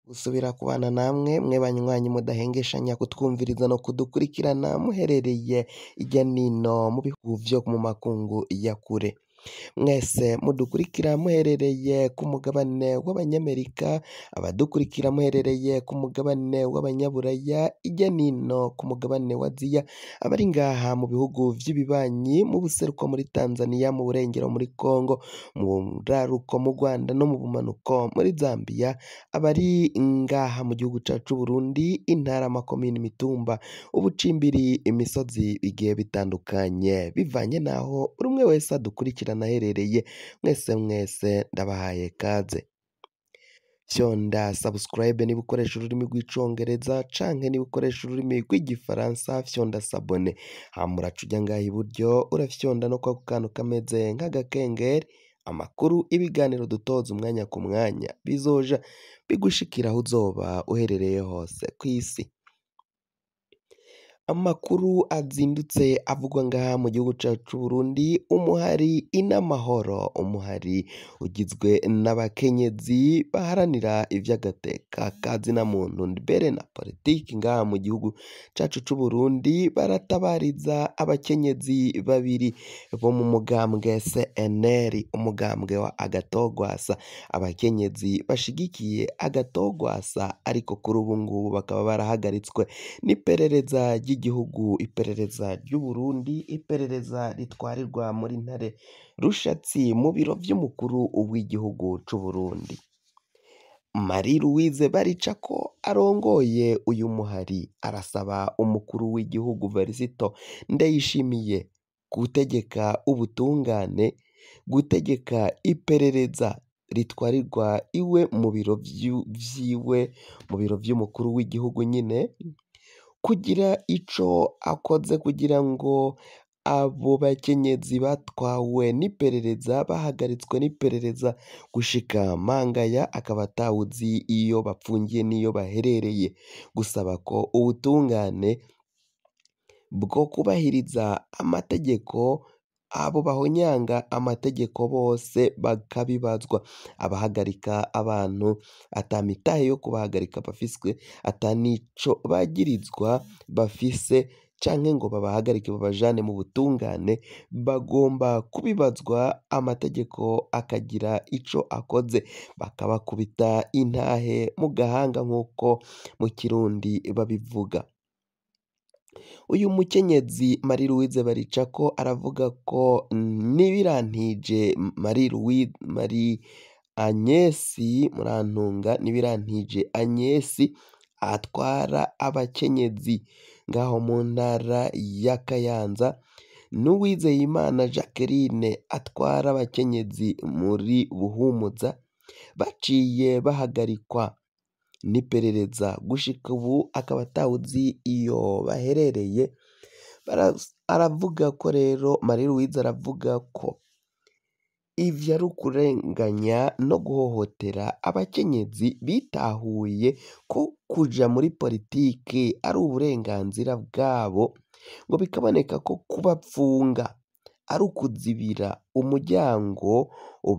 Gusubira kubana namwe mwe banywanyi mudahengeshanya kutwumviriza no kudukurikirana muherereye irya nino mu bihugu vyo mu makungu ya kure. Mwese mudukurikira muherereye ku mugabane w'abanyamerika, abadukurikira muherereye ku mugabane w'abanyaburaya, irya nino ku mugabane wa Aziya, abari ngaha mu bihugu vy'ibibanyi, mu buseruko muri Tanzania, mu burengero muri Congo, mu buraruko mu Rwanda no mu bumanuko muri Zambia, abari ngaha mu gihugu cacu c'Uburundi, intara, amakomine, imitumba, ubucimbiri, imisozi bigiye bitandukanye, bivanye n'aho buri umwe wese adukurikirana aherereye, mwese mwese ndabahaye kaze. Fyonda subscribe niba ukoresha ururimi rw'icongereza canke niba ukoresha ururimi rw'igifaransa fyonda s'abonner, hama uraca uja ngaha iburyo urafyonda no kwako kantu kameze nk'agakengeri, amakuru, ibiganiro dutoza umwanya ku mwanya bizoja bigushikira aho uzoba uherereye hose kw'isi. Amakuru azindutse avugwa ngaha mu gihugu cacu c'Uburundi, umuhari Inamahoro, umuhari ugizwe n'abakenyezi baharanira ivy'agateka ka zina muntu mbere na politiki ngaha mu gihugu cacu c'Uburundi, baratabariza abakenyezi babiri bo mu mugambwe CNL, umugambwe wa Agatogwasa, abakenyezi bashigikiye Agatogwasa ariko kuri ubu ngubu bakaba barahagaritswe n'iperereza ry'igihugu, iperereza ry'Uburundi, iperereza ritwarirwa muri Ntare Rushatsi mu biro vy'umukuru w'igihugu c'Uburundi. Marie Louise Baricako arongoye uyu muhari arasaba umukuru w'igihugu Varisito Ndayishimiye gutegeka ubutungane, gutegeka iperereza ritwarirwa iwe mu biro vyiwe, mu biro vy'umukuru w'igihugu nyine, kugira ico akoze kugira ngo abo bakenyezi batwawe n'iperereza, bahagaritswe n'iperereza gushika mangaya akaba atawuzi iyo bapfungiye n'iyo baherereye, gusaba ko ubutungane bwo kubahiriza amategeko, abo bahonyanga amategeko bose bakabibazwa, abahagarika abantu ata mitahe yo kubahagarika bafiswe, ata nico bagirizwa bafise canke ngo babahagarike babajane mu butungane, bagomba kubibazwa amategeko akagira ico akoze, bakabakubita intahe mu gahanga nk'uko mu Kirundi babivuga. Uyu mukenyezi Marie Louise Baricako aravuga ko Nibirantije Marie Louise, Marie Agnesi Murantunga, Nibirantije Agnesi atwara abakenyezi ngaho mu ntara ya Kayanza, n'Uwizeyimana Jacqueline atwara abakenyezi muri Buhumuza, baciye bahagarikwa n'iperereza gushika ubu akaba atawuzi iyo baherereye. Aravuga ko rero Marie Louise aravuga ko ivyo ari ukurenganya no guhohotera abakenyezi bitahuye ko kuja muri politiki ari uburenganzira bwabo, ngo bikaboneka ko kubapfunga ari ukuzibira umuryango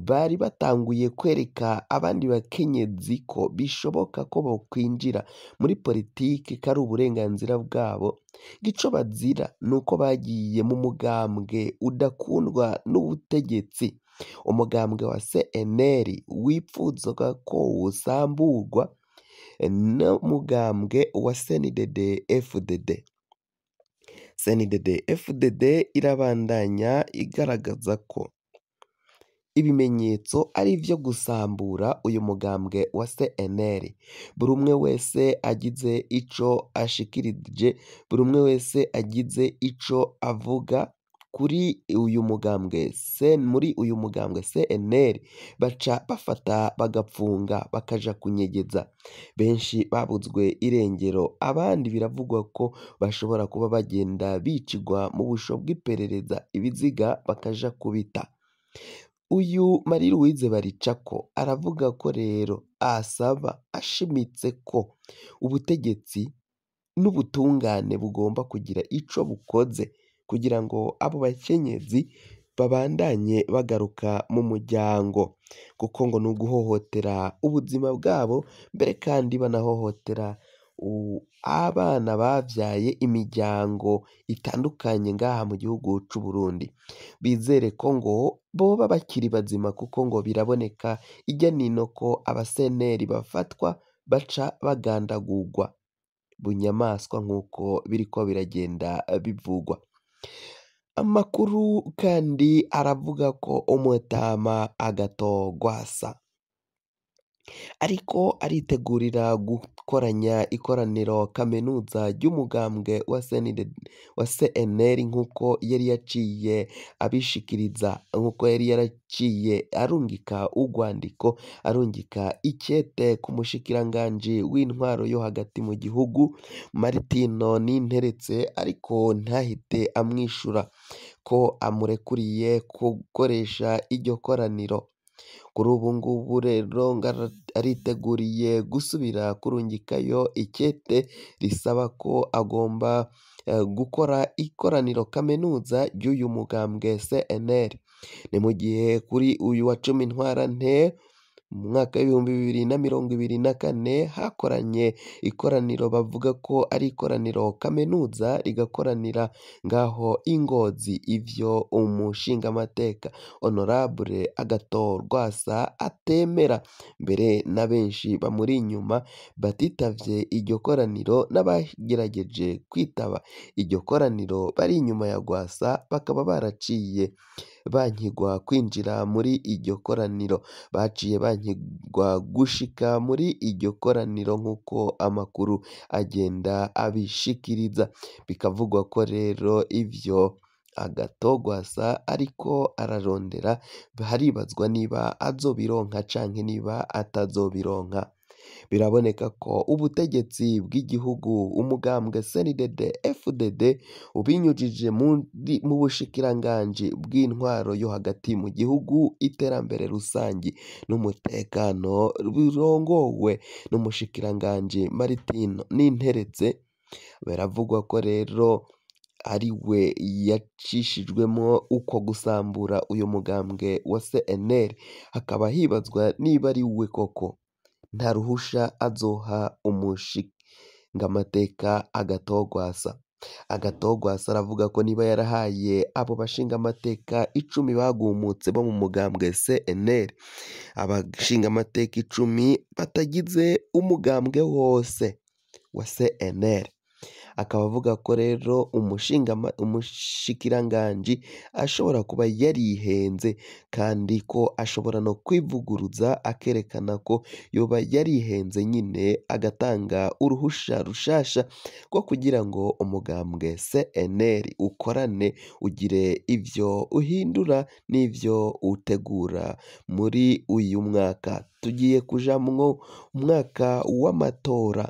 bari batanguye kwereka abandi bakenyezi ko bishoboka ko bokwinjira muri politiki ko ari uburenganzira bwabo, ico bazira nuko bagiye mu mugambwe udakundwa n'ubutegetsi, umugambwe wa CNL wipfuzwa ko wosamburwa n'umugambwe wa CNDD FDD. CNDD FDD irabandanya igaragaza ko ibimenyetso ari ivyo gusambura uyu mugambwe wa CNL. Buri umwe wese agize ico ashikirije, buri umwe wese agize ico avuga kuri uyu mugambwe muri uyu mugambwe CNL, baca bafata bagapfunga bakaja kunyegeza. Benshi babuzwe irengero, abandi biravugwa ko bashobora kuba bagenda bicigwa mu busho bw'iperereza, ibiziga bakaja kubita. Uyu Marie Louise Baricako aravuga ko rero asaba ashimitse ko ubutegetsi n'ubutungane bugomba kugira ico bukoze kugira ngo abo bakenyezi babandanye bagaruka mu muryango, kuko ngo ni uguhohotera ubuzima bwabo, mbere kandi banahohotera abana bavyaye imiryango itandukanye ngaha mu gihugu c'u Burundi. Bizere ko ngo boba bakiri bazima, kuko ngo biraboneka irya nino ko abaseneri bafatwa baca bagandagurwa bunyamaswa nk'uko biriko biragenda bivugwa. Amakuru kandi aravuga ko umutama Agathon Rwasa ariko aritegurira gukoranya ikoraniro kaminuza ry'umugambwe wa CNL, nk'uko yari yaciye abishikiriza, nk'uko yari yaraciye arungika urwandiko, arungika ikete ku mushikiranganji w'intwaro yo hagati mu gihugu Martino Ninteretse, ariko ntahite amwishura ko amurekuriye gukoresha iryo koraniro. Kuri ubu ngubu rero ariteguriye gusubira kurungikayo ikete risaba ko agomba gukora ikoraniro kaminuza ry'uyu mugambwe CNL. Ni mu gihe kuri uyu wa 10 Ntwarante mu mwaka w'2024 hakoranye ikoraniro bavuga ko ari ikoraniro kaminuza, rigakoranira ngaho i Ngozi, ivyo umushingamateka Honorable Agathon Rwasa atemera, mbere na benshi bamuri inyuma batitavye iryo koraniro n'abagerageje kwitaba iryo koraniro bari inyuma ya Rwasa bakaba baraciye bankigwa kwinjira muri iryo koraniro, baciye bankigwa gushika muri iryo koraniro nk'uko amakuru agenda abishikiriza. Bikavugwa ko rero ivyo Agathon Rwasa ariko ararondera, haribazwa niba azobironka canke niba atazobironka. Biraboneka ko ubutegetsi bw'igihugu umugambwe CNDD FDD ubinyujije mu bushikiranganji bw'intwaro yo hagati mu gihugu, iterambere rusangi n'umutekano, birongowe n'umushikiranganji Martino Ninteretse. Biravugwa ko rero ari we yacishijwemwo uko gusambura uyu mugambwe wa CNL, hakaba hibazwa niba ari we koko nta ruhusha azoha umushingamateka Agathon Rwasa. Agathon Rwasa aravuga ko niba yarahaye abo bashingamateka 10 bagumutse bo mu mugambwe CNL, abashingamateka 10 batagize umugambwe wose wa CNL, akaba avuga ko rero umushikiranganji ashobora kuba yarihenze, kandi ko ashobora no kwivuguruza akerekana ko yoba yarihenze nyine, agatanga uruhusha rushasha rwo kugira ngo umugambwe CNL ukorane, ugire ivyo uhindura n'ivyo utegura muri uyu mwaka tugiye kujamwo, umwaka w'amatora.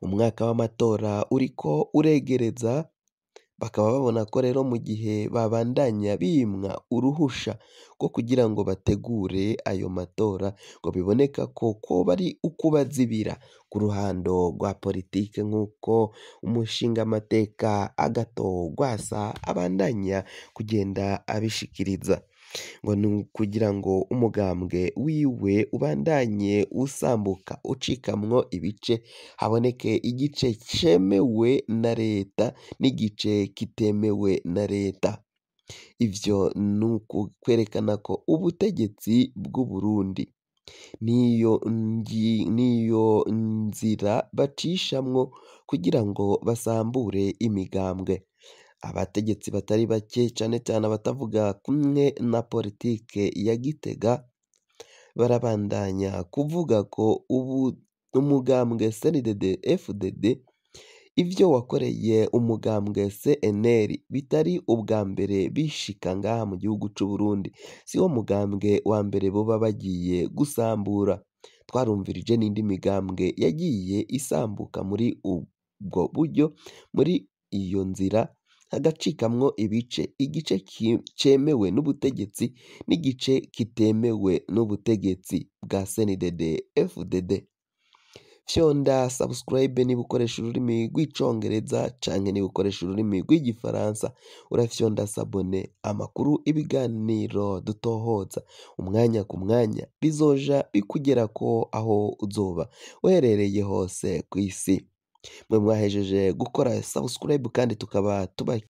Umwaka w'amatora uriko uregereza, bakaba babona ko rero mu gihe babandanya bimwa uruhusha rwo kugira ngo bategure ayo matora, ngo biboneka ko koba ari ukubazibira ku ruhando rwa politike, nk'uko umushingamateka Agathon Rwasa abandanya kugenda abishikiriza. Ngo ni ukugira ngo umugambwe wiwe ubandanye usambuka ucikamwo ibice, haboneke igice cemewe na leta n'igice kitemewe na leta. Ivyo ni ukwerekana ko ubutegetsi bw'u Burundi niyo nzira bacishamwo kugira ngo basambure imigambwe. Abategetsi batari bake, cane cane abatavuga kumwe na politike ya Gitega, barabandanya kuvuga ko ubu umugambwe CNDD FDD ivyo wakoreye umugambwe CNL bitari ubwa mbere bishika ngaha mu gihugu c'u Burundi, si wo mugambwe wa mbere boba bagiye gusambura. Twarumvirije n'indi migambwe yagiye isambuka muri ubwo buryo, muri iyo nzira hagacikamwo ibice, igice cemewe n'ubutegetsi n'igice kitemewe n'ubutegetsi bwa CNDD FDD. Fyonda subscribe niba ukoresha ururimi rw'icongereza canke niba ukoresha ururimi rw'igifaransa, urafyonda s'abonner. Amakuru, ibiganiro dutohoza umwanya ku mwanya bizoja bikugerako aho uzoba uherereye hose kw'isi. Mwe mwahejeje gukora subscribe kandi tukaba tuba